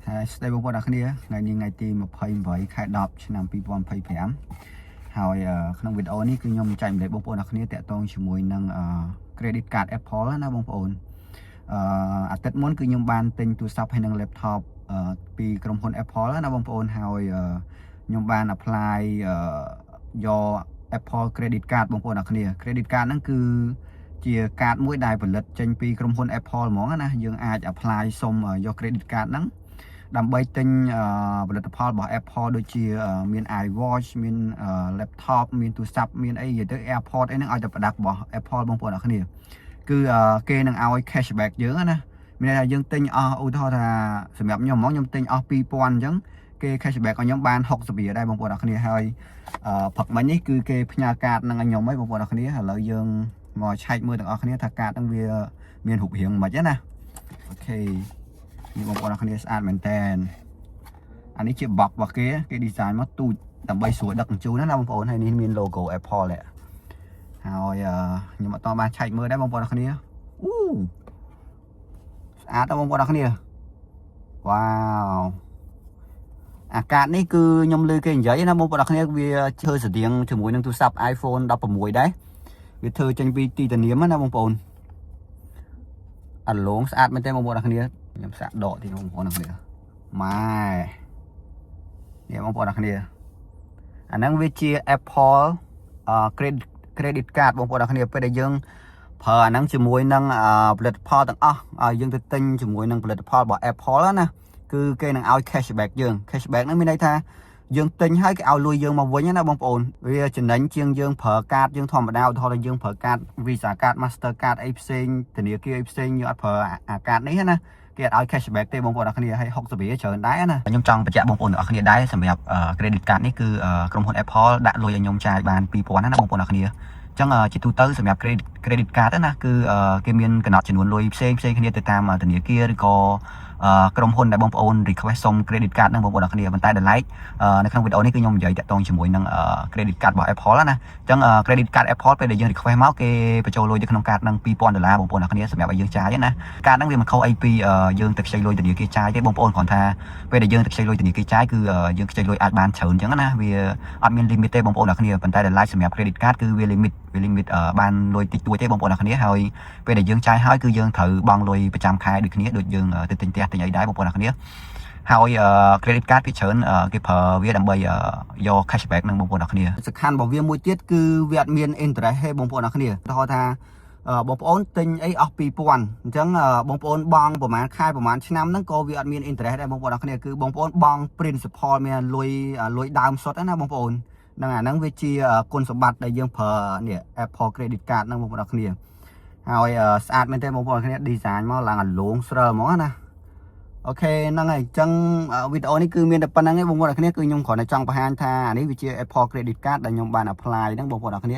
ហើយស្ដីបងប្អូនអរគ្នាថ្ងៃនេះថ្ងៃទី28ខែ10ឆ្នាំ2025ហើយអឺក្នុងវីដេអូនេះគឺខ្ញុំចែករំលែកបងប្អូនអរគ្នាតាក់ទងជាមួយនឹងអឺ credit card Apple ណាបងប្អូនអឺអាទិត្យមុនគឺខ្ញុំបានទិញទូរស័ព្ទហើយនិង laptop អឺពីក្រុមហ៊ុន Apple ណាបងប្អូនហើយអឺខ្ញុំបាន apply អឺយក Apple credit card បងប្អូនអរគ្នា credit card ហ្នឹងគឺជាកាតមួយដែលផលិតចេញពីក្រុមហ៊ុន Apple ហ្មងណាយើងអាច apply សុំយក credit card ហ្នឹងដើម្បីទិញផលិតផលរបស់ Apple ដូចជាមាន iWatch មាន laptop មានទូរស័ព្ទមានអីនិយាយទៅ AirPod អីហ្នឹងឲ្យតែ product របស់ Apple បងប្អូនអរគ្នាគឺគេនឹងឲ្យ cashback យើងណាមានន័យថាយើងទិញអស់ឧទាហរណ៍ថាសម្រាប់ខ្ញុំហ្មងខ្ញុំទិញអស់2000អញ្ចឹងគេ cashback ឲ្យខ្ញុំបាន60រៀលដែរបងប្អូនអរគ្នាហើយព្រឹកមិញនេះគឺគេផ្ញើកាតហ្នឹងឲ្យខ្ញុំហីបងប្អូនអរគ្នាឥឡូវយើងមកឆែកមើលទាំងអស់គ្នាថាកាតហ្នឹងវាមានរូបរាងមិនណា OK នេះបងប្អូនអរគ្នាស្អាតមែនតើអានេះជា box របស់គេគេ design មកទូចដើម្បីស្រួលដឹកជញ្ជូនណាបងប្អូនហើយនេះមាន logo Apple នេះហើយខ្ញុំអត់តបានឆែកមើលដែរបងប្អូនអរគ្នាអូស្អាតណាស់បងប្អូនអរគ្នាវ៉ាវអាកាតនេះគឺខ្ញុំលើគេនិយាយណាបងប្អូនអរគ្នាវាធ្វើស្តៀងជាមួយនឹងទូរស័ព្ទ iPhone 16ដែរវាធ្វើចេញពីទីតានៀមណាបងប្អូនអាឡងស្អាតមែនទេបងប្អូនអរគ្នាខ្ញុំសាកដកទីបងប្អូនអរគ្នាម៉ែនេះបងប្អូនអរគ្នាអាហ្នឹងវាជា Apple អឺ credit card បងប្អូនអរគ្នាពេលដែលយើងប្រើអាហ្នឹងជាមួយនឹងផលិតផលទាំងអស់ឲ្យយើងទៅទិញជាមួយនឹងផលិតផលរបស់ Apple ណាគឺគេនឹងឲ្យ cashback យើង cashback ហ្នឹងមានន័យថាយើងទិញហើយគេឲ្យលុយយើងមកវិញណាបងប្អូនវាចំណេញជាងយើងប្រើកាតយើងធម្មតាឧទាហរណ៍ថាយើងប្រើកាត Visa card Master card អីផ្សេងធនាគារអីផ្សេងយើងអត់ប្រើអាកាតនេះណាគេអត់ឲ្យ cashback ទេបងប្អូនអរគ្នាហើយ60រៀលច្រើនដែរណាខ្ញុំចង់បញ្ជាក់បងប្អូនទាំងអស់គ្នាដែរសម្រាប់ credit card នេះគឺក្រុមហ៊ុន Apple ដាក់លុយឲ្យខ្ញុំចាយបាន2000ណាបងប្អូនអរគ្នាចឹងជាទូទៅសម្រាប់ credit card ណាគឺគេមានកំណត់ចំនួនលុយផ្សេងផ្សេងគ្នាទៅតាមធនាគារឬក៏ក្រុមហ៊ុនដែលបងប្អូន request សុំ credit card ហ្នឹងបងប្អូនអរគ្នាប៉ុន្តែដល់ឡែកនៅក្នុងវីដេអូនេះគឺខ្ញុំនិយាយតាក់ទងជាមួយនឹង credit card របស់ Apple ណាអញ្ចឹង credit card Apple ពេលដែលយើង request មកគេបញ្ចូលលុយទៅក្នុងកាតហ្នឹង2000ដុល្លារបងប្អូនអរគ្នាសម្រាប់ឲ្យយើងចាយណាកាតហ្នឹងវាមិនខុសអីពីយើងទៅខ្ចីលុយធនាគារចាយទេបងប្អូនគ្រាន់ថាពេលដែលយើងទៅខ្ចីលុយធនាគារចាយគឺយើងខ្ចីលុយអាចបានច្រើនអញ្ចឹងណាវាអត់មាន limit ទេបងប្អូនអរគ្នាប៉ុន្តែដល់ឡែកសម្រាប់ credit card គឺវា limit វា limit បានលុយតិចតួចទេបងប្អូនអរគ្នាហើយពេលដែលយើងចាយហើយគឺយើងត្រូវបង់លុយប្រចាំខែដូចគ្នាដូចយើងទៅទិញផ្ទះទិញអីដែរបងប្អូនអរគ្នាហើយ credit card ពីច្រើនគេប្រើវាដើម្បីយក cashback នឹងបងប្អូនអរគ្នាសំខាន់របស់វាមួយទៀតគឺវាអត់មាន interest ទេបងប្អូនអរគ្នាឧទាហរណ៍ថាបងប្អូនទិញអីអស់2000អញ្ចឹងបងប្អូនបង់ប្រហែលខែប្រហែលឆ្នាំហ្នឹងក៏វាអត់មាន interest ដែរបងប្អូនអរគ្នាគឺបងប្អូនបង់ principal មានលុយលុយដើមសុទ្ធណាបងប្អូនហ្នឹងអាហ្នឹងវាជាគុណសម្បត្តិដែលយើងប្រើនេះ Apple credit card ហ្នឹងបងប្អូនអរគ្នាហើយស្អាតមែនទេបងប្អូនអរគ្នា design មកឡើងអាលងស្រើហ្មងណា OK ហ្នឹងហើយអញ្ចឹងវីដេអូនេះគឺមានតែប៉ុណ្្នឹងឯងបងប្អូនអរគ្នាគឺខ្ញុំគ្រាន់តែចង់បង្ហាញថាអានេះវាជា Apple credit card ដែលខ្ញុំបាន apply ហ្នឹងបងប្អូនអរគ្នា។